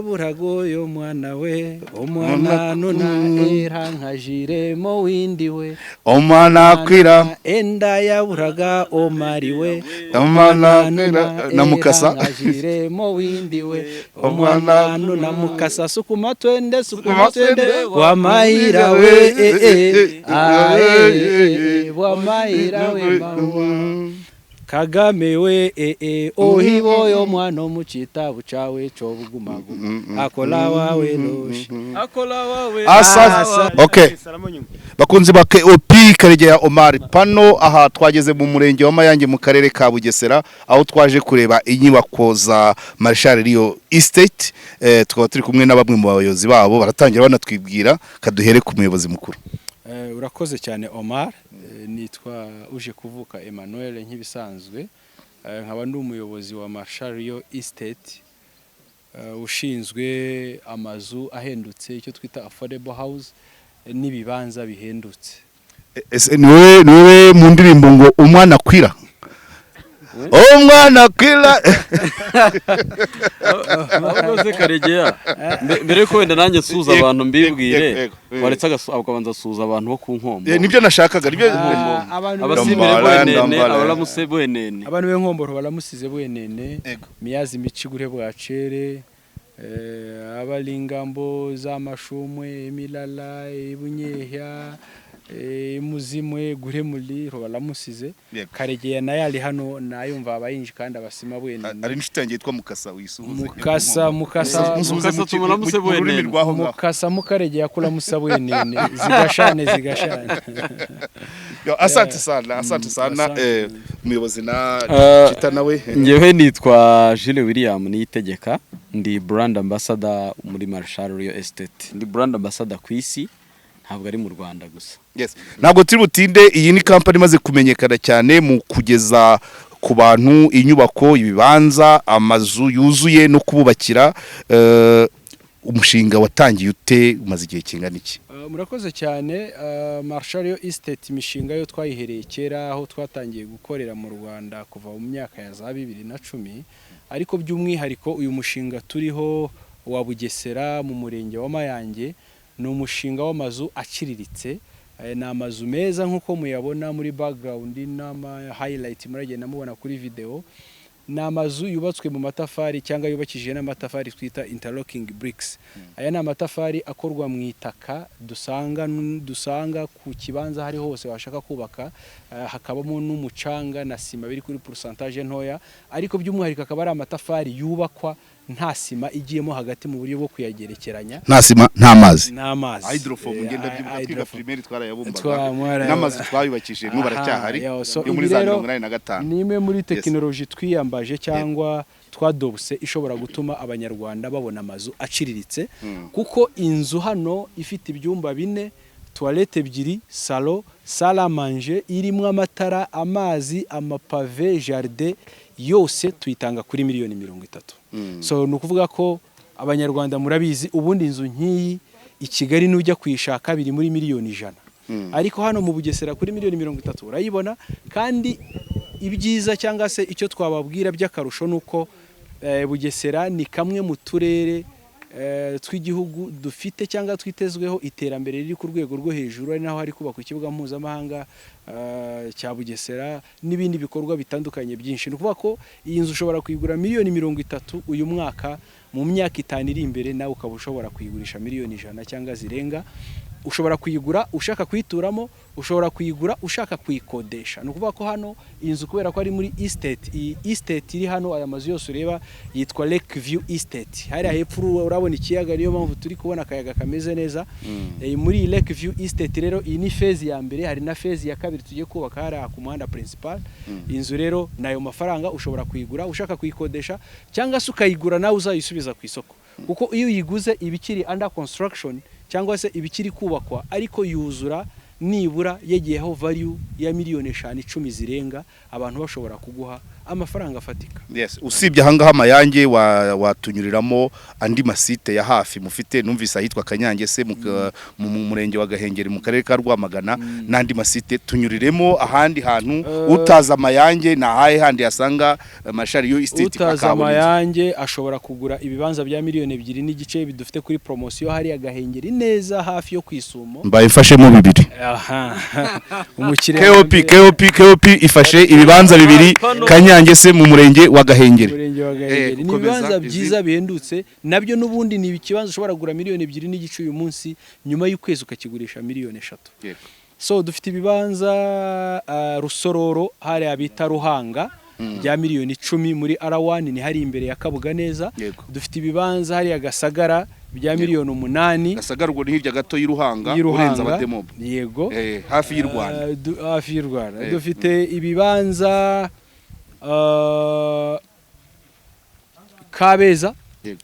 Buragoyo mwana we, omwana nuna era nkajiremo windi we. Omwana akwira. Enda yaburaga omari we. Omwana akwira na Mukasa. Nkajiremo windi we. Omwana. Omwana nuna Mukasa, sukuma twende, sukuma twende wamayira we, eh, eh, ah, eh, eh, wamayira we mama Kagame we, eh, eh, ohiboyo mwana mu kitabu cawe c'obugumaguma akola wawe loshi. Akola wawe. Asa. Okay. Bakunzi ba KOP, Karegeya Omar pano, aha twageze mu murenge wa Mayange mu karere ka Bugesera, aho twaje kureba inyubako za Marshal Real Estate. Tukaba turi kumwe na bamwe mu bayobozi babo, baratangira banatwibwira. Kaduhere ku muyobozi mukuru. Urakoze cyane Omar. Nitwa uje kuvuka Emmanuel nk'ibisanzwe. Nkaba ndi umuyobozi wa Marshal Real Estate, ushinzwe amazu ahendutse, icyo twita affordable house, n'ibibanza bihendutse. Ese niwe mu ndirimbo ngo umwana akwira, umwana akwira? Ahubwo se Karegeya, mbere yuko wenda nanjye nsuhuza abantu mbibwire, Yego, yego. waretse akabanza asuhuza abantu bo ku Nkombo. Nibyo nashakaga, nibyo. Ah, abantu Abasimire Ndambara, bwenene. ndambara. Abaramuse bwenene. Abantu b'Inkomboro baramusize bwenene. Yego. Miyazi micigure bwacere, abalingambo z'amashumwe imilala ibunyehya, muzimwe guremuli baramusize. Yego. Karegeya naye ari hano nayumva abayinji kandi abasima bwenene. Ari inshuti yanjye yitwa Mukasa wisuhuze. Mukasa, Mukasa. Musuhuze Mukasa tumuramutse mu rurimi bwenene. rw'aho ngaho. Mukasa mukaregeya kulamusa bwenene, zigashane zigashane. Yo, asante sana, asante sana. Asante. Umuyobozi na Chita nawe. Njyewe nitwa Jules William Niyitegeka, ndi brand ambassador muri Marshal Real Estate. Ndi brand ambassador ku isi, ntabwo ari mu Rwanda gusa. Yes. Ntabwo turi butinde. Iyi ni company imaze kumenyekana cyane mu kugeza ku bantu inyubako, ibibanza, amazu yuzuye no kububakira. Umushinga watangiye ute? Umaze igihe kingana iki? Murakoze cyane. Marshal Real Estate, imishinga yo twayihereye kera, aho twatangiye gukorera mu Rwanda kuva mu myaka ya za 2010, ariko by'umwihariko uyu mushinga turiho wa Bugesera mu murenge wa Mayange ni umushinga w'amazu aciriritse. Ni amazu meza nk'uko muyabona muri background n'ama highlight muragenda mubona kuri video. Ni amazu yubatswe mu matafari cyangwa yubakishije n'amatafari twita interlocking bricks. Aya ni amatafari akorwa mu itaka dusanga ku kibanza aho ari hose washaka kubaka, hakabamo n'umucanga na sima biri kuri pourcentage ntoya, ariko by'umwihariko akaba ari amatafari yubakwa nta sima igiyemo hagati mu buryo bwo kuyagerekeranya. Nta sima, nta mazi. N'amazi. Hydroform. Ngenda byibuka twiga Hydroform. primaire twarayabumbaga. N'amazu twayubakishije n'ubu aracyahari, Aha, yo, so yo muri ibi za rero 85. Ni imwe muri tekinoloji twiyambaje cyangwa twadobuse ishobora gutuma Abanyarwanda babona amazu aciriritse, kuko inzu hano ifite ibyumba bine, toilette ebyiri, salon, salle à manger, irimo amatara, amazi, amapave, jardin yose, tuyitanga kuri miliyoni 30. So ni ukuvuga ko Abanyarwanda murabizi, ubundi inzu nk'iyi i Kigali nujya kuyishaka biri muri miliyoni 100, ariko hano mu Bugesera kuri miliyoni 30 urayibona. Kandi ibyiza cyangwa se icyo twababwira by'akarusho ni uko Bugesera ni kamwe mu turere tw'igihugu dufite cyangwa twitezweho iterambere riri ku rwego rwo hejuru, ari naho hari kubakwa ikibuga mpuzamahanga cya Bugesera n'ibindi bikorwa bitandukanye byinshi. Ni ukuvuga ko iyi nzu ushobora kuyigura miliyoni 30 uyu mwaka, mu myaka 5 iri imbere nawe ukaba ushobora kuyigurisha miliyoni 100 cyangwa zirenga. Ushobora kuyigura ushaka kuyituramo, ushobora kuyigura ushaka kuyikodesha. Ni ukuvuga ko hano iyi nzu, kubera ko ari muri estate, iyi estate iri hano, aya mazu yose ureba yitwa Lake View Estate. Hariya hepfo urabona ikiyaga, niyo mpamvu turi kubona akayaga kameze neza. Muri iyi Lake View Estate rero, iyi ni phase ya mbere, hari na phase ya kabiri tugiye kubaka hariya ku muhanda principal. Iyi nzu rero nayo mafaranga ushobora kuyigura ushaka kuyikodesha cyangwa se ukayigura nawe uzayisubiza ku isoko, kuko iyo uyiguze iba ikiri under construction cyangwa se iba ikiri kubakwa, ariko yuzura nibura yegeyeho value ya miliyoni 5, 10 zirenga, abantu bashobora kuguha amafaranga afatika. Yes, usibye ahangaha Mayange, watunyuriramo andi masite ya hafi mufite? Numvise ahitwa Kanyange se mu murenge wa Gahengeri mu karere ka Rwamagana, n'andi masite. Tunyuriremo ahandi hantu. Utaza Mayange ni ahahe handi yasanga Marshal Real Estate Utaza akabona inzu? Mayange ashobora kugura ibibanza bya 2.5 miliyoni bidufite kuri promotion hariya Gahengeri neza, hafi yo kwisumo. Mbaye mfashemo bibiri. Aha, umukiriya KOP KOP KOP ifashe ibibanza bibiri Kanyange se mu murenge wa Gahengeri. Umurenge wa Gahengeri, ni Gukomeza ibibanza byiza bihendutse nabyo. N'ubundi ni ikibanza ushobora kugura 2.5 miliyoni uyu munsi, nyuma y'ukwezi ukakigurisha 3 miliyoni. So dufite ibibanza Rusororo hariya bita Ruhanga bya 10 miliyoni muri R1, ni hari imbere ya Kabuga neza. Dufite ibibanza hariya Gasagara bya 8 miliyoni. Gasagara ubwo ni hirya gato y'Uruhanga, urenze y'Uruhanga. Abademobe. Yego. Hafi y'u Rwanda. Hafi y'u Rwanda. Dufite ibibanza Kabeza.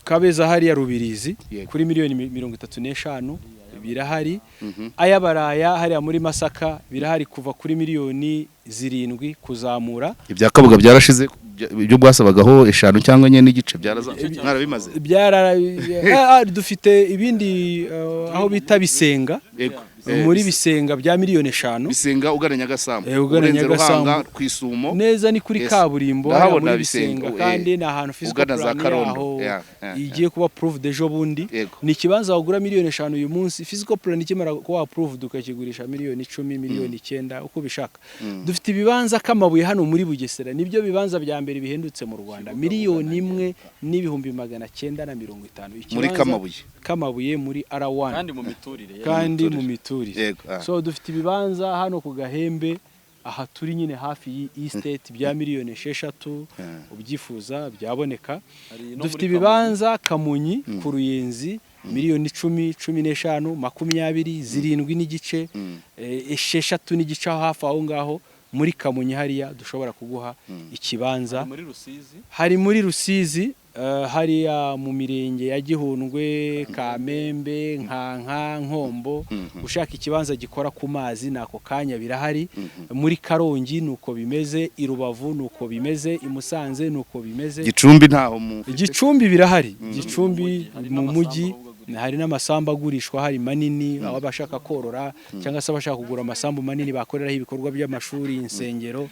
Kabeza hariya Rubirizi kuri 35 miliyoni birahari. Ayabaraya hariya muri Masaka birahari kuva kuri 7 miliyoni kuzamura. Ibya Kabuga byarashize, ibyo bwasabagaho 5 cyangwa 4.5 mwarabimaze? Byara dufite ibindi aho bita Bisenga. Muri Bisenga bya 5 miliyoni. Bisenga ugana Nyagasambu, Ugana urenze Nyagasambu. Ruhanga ku Isumo. Neza, ni kuri kaburimbo hariya Ndahabona muri Bisenga, Bisenga, kandi ni ahantu physical ugana za plan Karondo. yaho igiye kuba approved ejo bundi. Ni ikibanza wagura 5 miliyoni uyu munsi, physical plan ikimara kuba approved ukakigurisha 10 miliyoni, 9 miliyoni, uko ubishaka. Dufite ibibanza k'amabuye hano muri Bugesera, nibyo bibanza bya mbere bihendutse mu Rwanda, 1,950,000. Muri Ikibanza Kamabuye. Kamabuye muri R1. Kandi mu miturire. Kandi mu miturire. Yego. So dufite ibibanza hano ku Gahembe, aha turi nyine hafi y'estate, bya 6 miliyoni, ubyifuza byaboneka. Hari no Dufite muri ibibanza Kamonyi ku Ruyenzi, 10 miliyoni, 15, 20, 7.5, 6.5, aho hafi aho ngaho muri Kamonyi hariya dushobora kuguha ikibanza. Hari muri Rusizi. Hari muri Rusizi, hariya mu mirenge ya Gihundwe, Kamembe, Nkanka, Nkombo. Ushaka ikibanza gikora ku mazi ni ako kanya birahari. Muri Karongi ni uko bimeze, i Rubavu ni uko bimeze, i Musanze ni uko bimeze. Gicumbi ntaho mu Gicumbi birahari, Gicumbi Hari mu n'amasambu mujyi ahubwo agurishwa. Hari n'amasambu agurishwa, hari manini, aho abashaka korora cyangwa se abashaka kugura amasambu manini bakoreraho ibikorwa by'amashuri, insengero,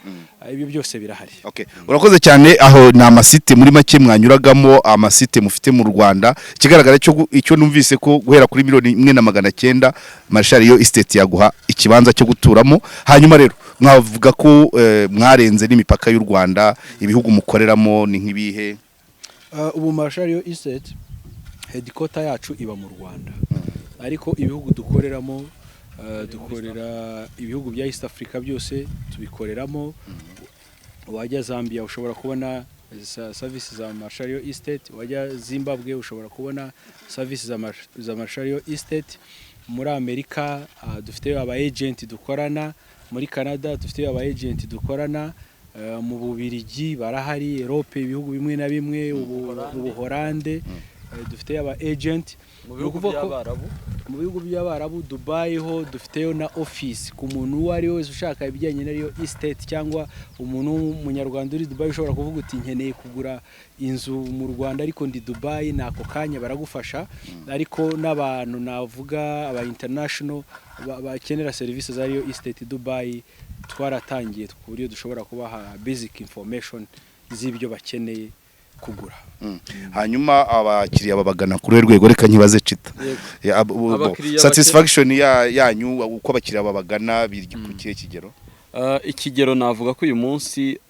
ibyo byose birahari. Okay. Urakoze cyane. Aho ni amasite muri make mwanyuragamo, amasite mufite mu Rwanda. Ikigaragara cyo icyo numvise ko guhera kuri 1,900,000 Marshal Real Estate yaguha ikibanza cyo guturamo. Hanyuma rero mwavuga ko mwarenze n'imipaka y'u Rwanda, ibihugu mukoreramo ni nk'ibihe? Ubu Marshal Real Estate headquarter yacu iba mu Rwanda, ariko ibihugu dukoreramo, dukorera ibihugu bya East Africa byose tubikoreramo. Wajya Zambia ushobora kubona service za Marshal Real Estate, wajya Zimbabwe ushobora kubona service za Marshal Real Estate. Muri Amerika dufite aba agent dukorana, muri Canada dufite aba agent dukorana, mu Bubirigi barahari, Europe ibihugu bimwe na bimwe, Ubuholande dufite aba agent. Mu Ni bihugu ukuvuga ko by'Abarabu. Mu bihugu by'Abarabu, Dubai ho dufiteyo na office, ku muntu uwo ari we wese ushaka ibijyanye na real estate, cyangwa umuntu w'umunyarwanda uri Dubai ushobora kuvuga uti nkeneye kugura inzu mu Rwanda ariko ndi Dubai, ni ako kanya baragufasha. Ariko n'abantu navuga aba international bakenera serivisi za real estate Dubai, twaratangiye ku buryo dushobora kubaha basic information z'ibyo bakeneye kugura. Hanyuma abakiriya babagana kuri rwego, reka nkibaze Cita. Ya, Abakiriya satisfaction yanyu, uko abakiriya babagana biri ku kihe kigero? Ikigero navuga ko uyu munsi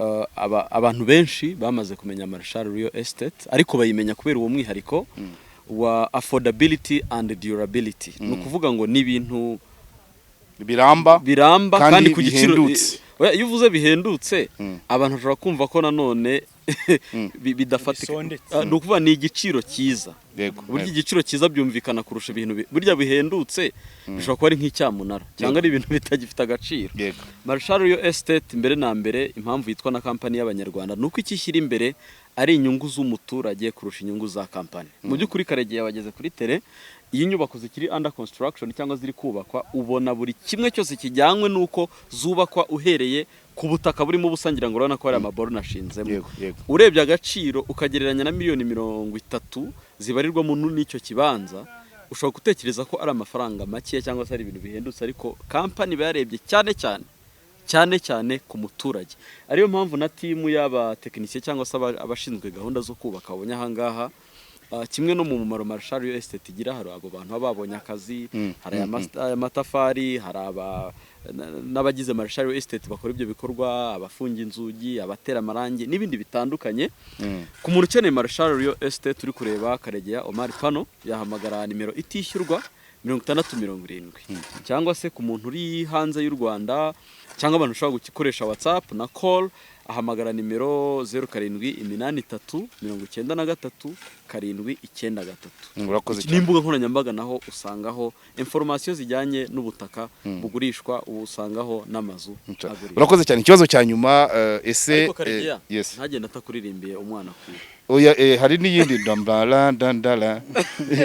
abantu benshi bamaze kumenya Marshal Real Estate, ariko bayimenya kubera uwo mwihariko wa affordability and durability. Ni ukuvuga ngo ni ibintu biramba biramba kandi kandi ku giciro bihendutse. Oya, iyo uvuze bihendutse, abantu bashobora kumva ko nanone bidafatika. Bisondetse. Ni ukuvuga ni igiciro cyiza. Burya igiciro cyiza byumvikana kurusha ibintu burya bihendutse bishobora kuba ari nk'icyamunara cyangwa ari ibintu bitagifite agaciro. Marshal Real Estate, mbere na mbere, impamvu yitwa na kampani y'Abanyarwanda ni uko icyo ishyira imbere Ari inyungu z'umuturage kurusha inyungu za kampani. Mu by'ukuri, Karegeya bageze kuri terrain, iyo inyubako zikiri under construction cyangwa ziri kubakwa, ubona buri kimwe cyose kijyanywe n'uko zubakwa, uhereye ku butaka burimo ubusa. Ngira ngo urabona ko hari amaborone ashinzemo. Yego yego Urebye agaciro ukagereranya na miliyoni 30 zibarirwamo n'icyo kibanza, ushobora gutekereza ko ari amafaranga make cyangwa se ari ibintu bihendutse, ariko kampani iba yarebye cyane cyane cyane cyane ku muturage. Ariyo mpamvu na team y'abatekinisiye cyangwa se abashinzwe gahunda zo kubaka babonye ahangaha. Kimwe no mu mumaro Marshal Real Estate igira, hari abo bantu baba babonye akazi, hari aya matafari, hari aba n'abagize Marshal Real Estate bakora ibyo bikorwa, abafunga inzugi, abatera amarangi n'ibindi bitandukanye. Ku muntu ukeneye Marshal Real Estate, uri kureba Karegeya Omar Pano, yahamagara nimero itishyurwa 6070, cyangwa se ku muntu uri hanze y'u Rwanda cyangwa abantu ushobora gukoresha WhatsApp na call, ahamagara nimero 0783 93 793. Urakoze cyane. N'imbuga nkoranyambaga naho usangaho information zijyanye n'ubutaka bugurishwa, ubu usangaho n'amazu agurishwa. Urakoze cyane. Ikibazo cya nyuma, ese Ariko Karegeya, yes. ntagenda atakuririmbiye "Umwana akwiye". Oya, hari n'iyindi ndambara ndandara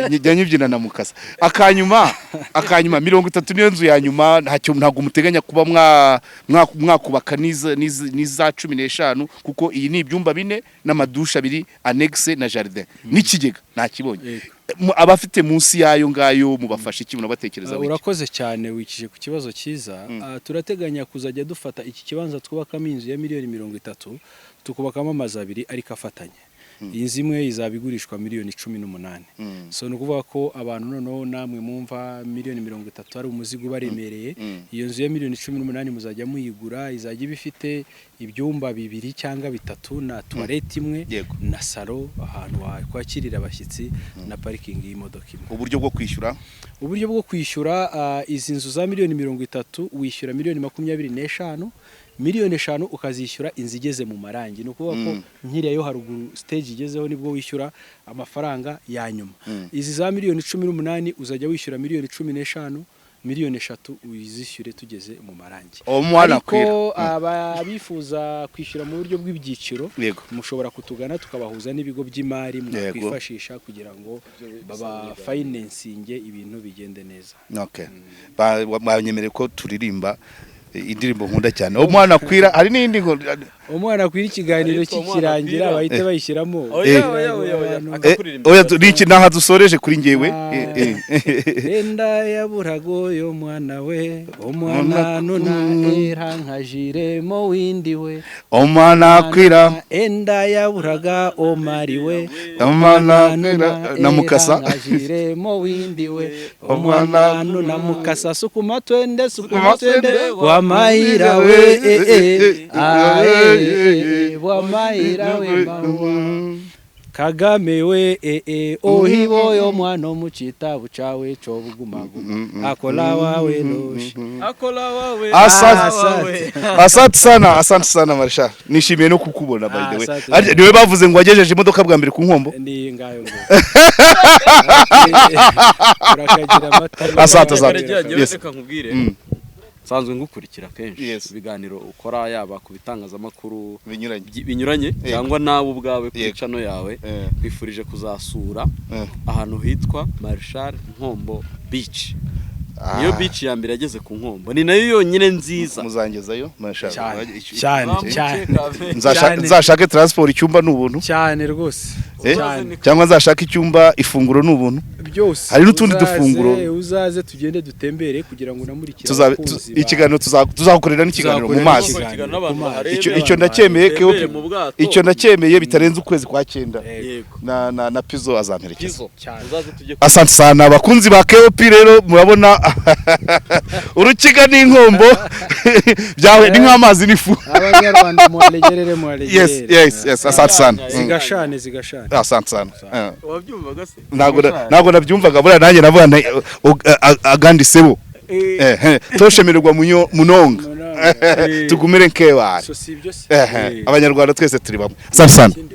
njya nyibyina na mukasa. Akanyuma, 30 niyo nzu ya nyuma. Ntacyo, ntabwo muteganya kuba mwakubaka n'iza 15? Kuko iyi ni ibyumba bine n'amadushe abiri, annexe na jardin n'ikigega ntakibonye. Yego. Abafite munsi y'ayo ngayo mubafasha iki? Munabatekereza iki? Urakoze cyane, wikije ku kibazo cyiza. Turateganya kuzajya dufata iki kibanza twubakamo inzu ya miliyoni 30, tukubakamo amazu abiri ariko afatanye. Iyi nzu imwe izaba igurishwa miliyoni 18. So ni ukuvuga ko abantu noneho namwe mwumva miliyoni 30 ari umuzigo ubaremereye, iyo nzu ya miliyoni 18 muzajya muyigura, izajya iba ifite ibyumba bibiri cyangwa bitatu na toilette imwe na salo, ahantu wakwakirira abashyitsi, na parikingi y'imodoka imwe. Uburyo bwo kwishyura? Uburyo bwo kwishyura, izi nzu za miliyoni 30 wishyura miliyoni 25, miliyoni 5 ukazishyura inzu igeze mu marangi. Ni ukuvuga ko nkiriya yo haruguru stage igezeho nibwo wishyura amafaranga ya nyuma. Izi za miliyoni 18 uzajya wishyura miliyoni 15, miliyoni 3 uyizishyure tugeze mu marangi. Umwana Ariko akwira. abifuza kwishyura mu buryo bw'ibyiciro, mushobora kutugana tukabahuza n'ibigo by'imari mwakwifashisha kugira ngo baba financinge, ibintu bigende neza. Okay. Banyemereye ko turirimba indirimbo nkunda cyane, "Umwana akwira". Hari n'indi ngo "Umwana akwira", ikiganiro Ariko "Umwana kikirangira akwira". bahite bayishyiramo. Oya, oya, oya, oya. Akakuririmba. Oya, ni iki naha dusoreje kuri njyewe. Ah. Eh. Enda yaburago yo mwana we, umwana nuna era nkajiremo windi we. Umwana akwira. Enda yaburaga omari we. Umwana akwira na mukasa. Nkajiremo windi we. Umwana Umwana nuna mukasa, sukuma twende, sukuma Sukuma twende, twende, wamayira we, eh, eh, ah, eh, eh, eh, wamayira we mawa Kagame we, eh, eh, ohiboyo mwana mu kitabu cawe cobugumaguma akola wawe loshi. Akola wawe. Asante. Asante sana, asante sana Marshal, nishimiye no kukubona, by the way. Asante. Niwe bavuze ngo wagejeje imodoka bwa mbere ku Nkombo. Ni ngayo ngo urakagira amata. Asante, asante. Karegeya, njyewe reka nkubwire, nsanzwe ngukurikira kenshi ibiganiro ukora, yaba ku bitangazamakuru binyuranye binyuranye cyangwa nawe ubwawe kuri channel yawe. Nkwifurije kuzasura ahantu hitwa Marshal Nkombo Beach. Niyo beach ya mbere yageze ku Nkombo, ni nayo yonyine nziza. Muzangezayo Marshal? Cyane cyane cyane. Nzashake Cyane. Nzashake transport, icyumba ni ubuntu. Cyane rwose. Cyane. Cyangwa nzashake icyumba, ifunguro ni ubuntu. Byose. Hari n'utundi Uzaze, dufunguro. uzaze tugende dutembere kugira ngo unamurikire abakunzi Ikiganiro tuzakorera n'ikiganiro mu Tuzakorera mazi. n'ikiganiro N'abantu ku mazi. baharebe. Icyo ndacyemeye. Utembere mu bwato. Icyo ndacyemeye, bitarenze ukwezi kwa cyenda. Yego. Na Pizo azamperekeza. Pizo. Cyane. Uzaze tujye. Asante sana, abakunzi ba KOP. Rero murabona urukiga n'inkombo byawe ni nk'amazi n'ifu. Abanyarwanda muharegerere, muharegerere. Yes, asante sana. Zigashane, zigashane. Asante sana. Wabyumvaga se? Ntabwo nabyumvaga. Buriya nanjye navuga nti agandi sebo toshemererwa munonga. Munonga. Tugumire nkewari. So si ibyo se? Abanyarwanda twese turi bamwe. Asante sana. Ikindi